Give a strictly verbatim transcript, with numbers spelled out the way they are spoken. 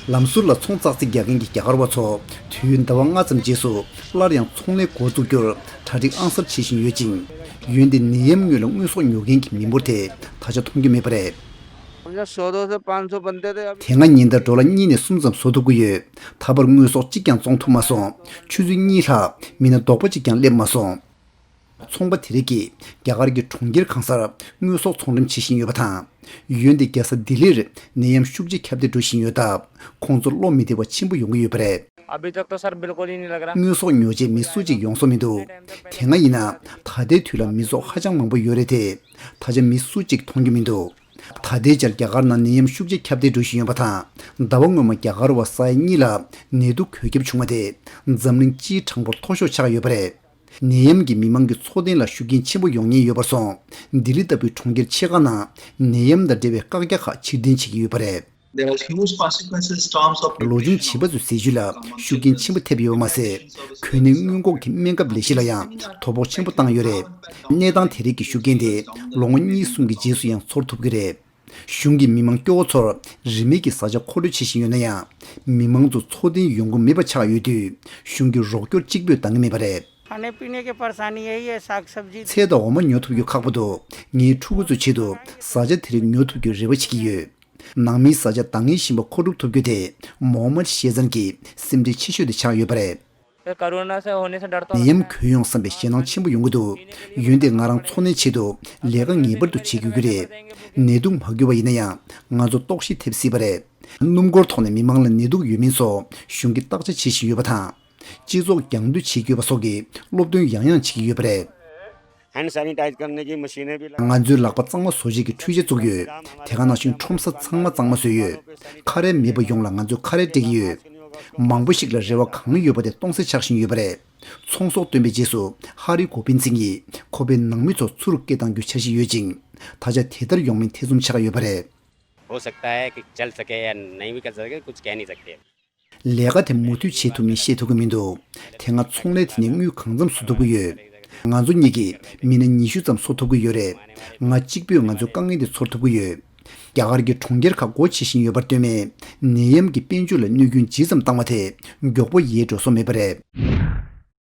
ལམ་ཟུར་ལ་ཚོང་ཙག་ཙིག་རྒྱག་མཁན་གྱི་རྒྱ་གར་བ་ཚོ་དུས་ཡུན་ཟླ་བ་ལྔ་ཙམ་རྗེས་སུ་སླར་ཡང་ཚོང་ལས་འགོ་བཙུགས་རྒྱུར་གྲ་སྒྲིག་ཨང་གསར་བྱེད་བཞིན་ཡོད་ཅིང་། ཡུལ་འདི་ནད་ཡམས་སྔོན་ལ་དངོས་ཟོག་ཉོ་མཁན་གྱི་མི་འབོར་དེ་ད་ཆ་མཐོང་རྒྱུ་མེད་པ་རེད། དེ་སྔ་ཉིན་ལྟར་ཌོ་ལར་གཉིས་ནས་གསུམ་ཙམ་བཟོ་ཐུབ་ཀྱི་ཡོད། ད་བར་དངོས་ཟོག་གཅིག་ཀྱང་བཙོང་ཐུབ་མ་སོང་། ཆུ་ཚོད་གཉིས་ལྷག་མི་སྣ་རྡོག་པ་གཅིག་ཀྱང་སླེབས་མ་སོང་། ཚོང་པ་དེ་རིགས་ཀྱིས་རྒྱ་གར་གྱི་གྲོང་ཁྱེར་གང་སར་དངོས་ཟོག་ཚོང་འགྲེམས་བྱེད་བཞིན་ཡོད་པ་དང་། ཡུལ་འདི་རྒྱལ་ས་ལྡི་ལིར་ནད་ཡམས་ཤུགས་ཆེ་ཁྱབ་གདལ་འགྲོ་བཞིན་ཡོད་སྟབས། ཁོང་ཚོར་བློ་མི་བདེ་བ་ཆེན་པོ་ཡོང་གི་ཡོད་པ་རེད། अभी तक तो सर बिल्कुल ही नहीं लग रहा। དངོས་ཟོག་ཉོ་ཆེད་མི་སུ་གཅིག་ཡོང་ས་མི་འདུག་དེ་སྔ་ཡིན་ན་ད་ལྟའི་དུས་ལ་མི་ཚོགས་ཧ་ཅང་མང་པོ་ཡོད་རེད་དེ། ད་ཆ་མི་སུ་གཅིག་མཐོང་རྒྱུ་མི་འདུག་ད་ལྟའི་ཆར་རྒྱ་གར་ནང་ནད་ཡམས་ཤུགས་ཆེ་ཁྱབ་གདལ་འགྲོ་བཞིན་ཡོད་པ་དང་། ཟླ་བ་སྔོན་མ་རྒྱ་གར་བ་ས་ཡ་གཉིས་ལ་ནད་དུག་འགོས་ཁྱབ་བྱུང་བ་དེ་འཛམ་གླིང་སྤྱིའི་གྲངས་འབོར་མཐོ་ཤོས་ཆགས་ཡོད་པ་རེད། ནད་ཡམས་ཀྱིས་མི་མང་གི་འཚོ་རྟེན་ལ་ཤུགས་རྐྱེན་ཆེན་པོ་ཡོང་ཉེན་ཡོད་པར་སོང་། ལྡི་ལི་ལྟ་བུའི་གྲོང་ཁྱེར་ཆེ་ཁག་ནང་ནད་ཡམས་དང་འབྲེལ་བའི་བཀག་རྒྱ་ཁག་ཕྱིར་འཐེན་བྱེད་ཀྱི་ཡོད་པ་རེད། There are huge consequences, storms of ལོ་ཆུང་བྱིས་པ་ཚོའི་ཟས་བཅུད་ལ་ཤུགས་རྐྱེན་ཆེན་པོ་ཐེབས་ཡོད་པ་མ་ཟད། གོ་གནས་སྔོན་འགོག་གི་སྨན་ཁབ་ལས་གཞི་ལ་ཡང་དོ་ཕོག་ཆེན་པོ་བཏང་ཡོད་རེད། གནས་སྟངས་དེ་རིགས་ཀྱི་ཤུགས་རྐྱེན་དེ་ལོ་ངོ་གཉིས་གསུམ་གྱི་རྗེས་སུ་ཡང་ཚོར་ཐུབ་ཀྱི་རེད། གཞུང་གིས་མི་མང་སྐྱོ་བོ་ཚོར་རིན་མེད་ཀྱི་བཟའ་བཅའ་མཁོ་སྤྲོད་བྱེད་བཞིན་ཡོད་ན་ཡང་། མི་མང་ཚོ་འཚོ་རྟེན་ཡོང་སྒོ་མེད་པ་ཆགས་ཡོད་དུས། གཞུང་གིས་རོགས་སྐྱོར་གཅིག་པོས་འདང་གི་མེད་པ་རེད། खाने पीने की परेशानी यही है, साग सब्जी। ཚལ་དང་འོ་མ་ཉོ་ཐུབ་རྒྱུ་ཁག་པོ་འདུག་ངའི་ཕྲུ་གུ་ཚོའི་ཆེད་དུ་བཟའ་བཅའ་དེ་རིགས་ཉོ་ཐུབ་རྒྱུའི་རེ་བ་བྱེད་ཀྱི་ཡོད། ནང་མིའི་བཟའ་བཅའ་ཟླ་ངན་བཞིན་པ་མཁོ་སྒྲུབ་ཐུབ་རྒྱུ་དེ་མོ་ཧམ་མད་ཤེ་ཛན་གྱི་སེམས་ཁྲལ་ཆེ་ཤོས་དེ་ཆགས་ཡོད་པ་རེད། कोरोना से होने से डर तो ནད་ཡམས་འགོས་ཡོང་བསམ་པའི་ཞེད་སྣང་ཆེན་པོ་ཡོང་གི་འདུག་ཡུལ་འདིར་ང་རང་འཚོ་གནས་ཆེད་དུ་ལས་ཀ་ངེས་པར་དུ་བྱེད་དགོས་ཀྱི་རེད། ནད་དུག་མ་འགོས་པ་ཡིན་ན་ཡང་ང་ཚོ་ལྟོགས་ཤི་ཐེབས་སྲིད་པ་རེད། སྣུམ་འཁོར་ཐོག་ནས་མི་མང་ལ་ནད་དུག་ཡོད་མིན་སོགས་གཞུང་གིས་བརྟག་དཔྱད་བྱེད་བཞིན་ཡོད་པ་དང་། སྤྱི་ཚོགས་རྒྱང་སྡོད་བྱེད་དགོས་པ་སོགས་ཀྱི་སློབ་སྟོན་ཡང་ཡང་བྱེད་ཀྱི་ཡོད་པ་རེད། हैंड सैनिटाइज करने की मशीनें भी लगा ང་ཚོས་ལག་པ་གཙང་མ་བཟོ་བྱེད་ཀྱི་འཕྲུལ་ཆས་བཙུགས་ཡོད། དེ་ག་ནང་བཞིན་ཁྲོམ་ས་ཚང་མ་གཙང་མ་བཟོས་ཡོད། ཁ་རས་མེད་པ་ཡོངས་ལ་ང་ཚོས་ཁ་རས་སྤྲད་ཀྱི་ཡོད། མང་པོ་ཞིག་ལ་རེ་བ་གང་ཡོད་པ་དེ་སྟོང་ཟད་ཆགས་བཞིན་ཡོད་པ་རེད། ཚོང་ཟོག་བཏོན་པའི་རྗེས་སུ་ཧ་རི་གོ་བིན་སིང་གིས་ཁོ་པའི་ནང་མི་ཚོ་ཚུར་སྐད་གཏང་རྒྱུའི་འཆར་གཞི་ཡོད་ཅིང་། ད་ཆ་དེ་ལྟར་ཡོང་མིན་ཐེ་ཚོམ་ཆགས་ཡོད་པ་རེད། हो सकता है कि चल सके या नहीं भी कर सके, कुछ कह नहीं सकते। ལས་ཀ་དེ་མུ་མཐུད་བྱེད་ཐུབ་མིན་བཤད་ཐུབ་ཀྱི་མི་འདུག་དེ་སྔ་ཚོང་ལས་དེ་ནས་དངུལ་གང་འཚམ་བཟོ་ཐུབ་ཀྱི་ཡོད། ང་ཚོ་གཉིས་ཀྱིས་མི་སྣ་ཉི་ཤུ་ཙམ་བཟོ་ཐུབ་ཀྱི་ཡོད་རེད། ང་གཅིག་པུས་ང་ཚོའི་དཀའ་ངལ་འདི་ཚོར་ཐུབ་ཀྱི་ཡོད། རྒྱ་གར་གྱི་གྲོང་ཁྱེར་ཁག་སྒོ་ཕྱེ་བཞིན་ཡོད་པར་ལྟོས་མེད། ནད་ཡམས་ཀྱིས་དཔལ་འབྱོར་ལ་གནོད་སྐྱོན་ཇི་ཙམ་བཏང་བ་དེ་མགྱོགས་པོ་ཡལ་འགྲོ་ས་མེད་པ་རེད།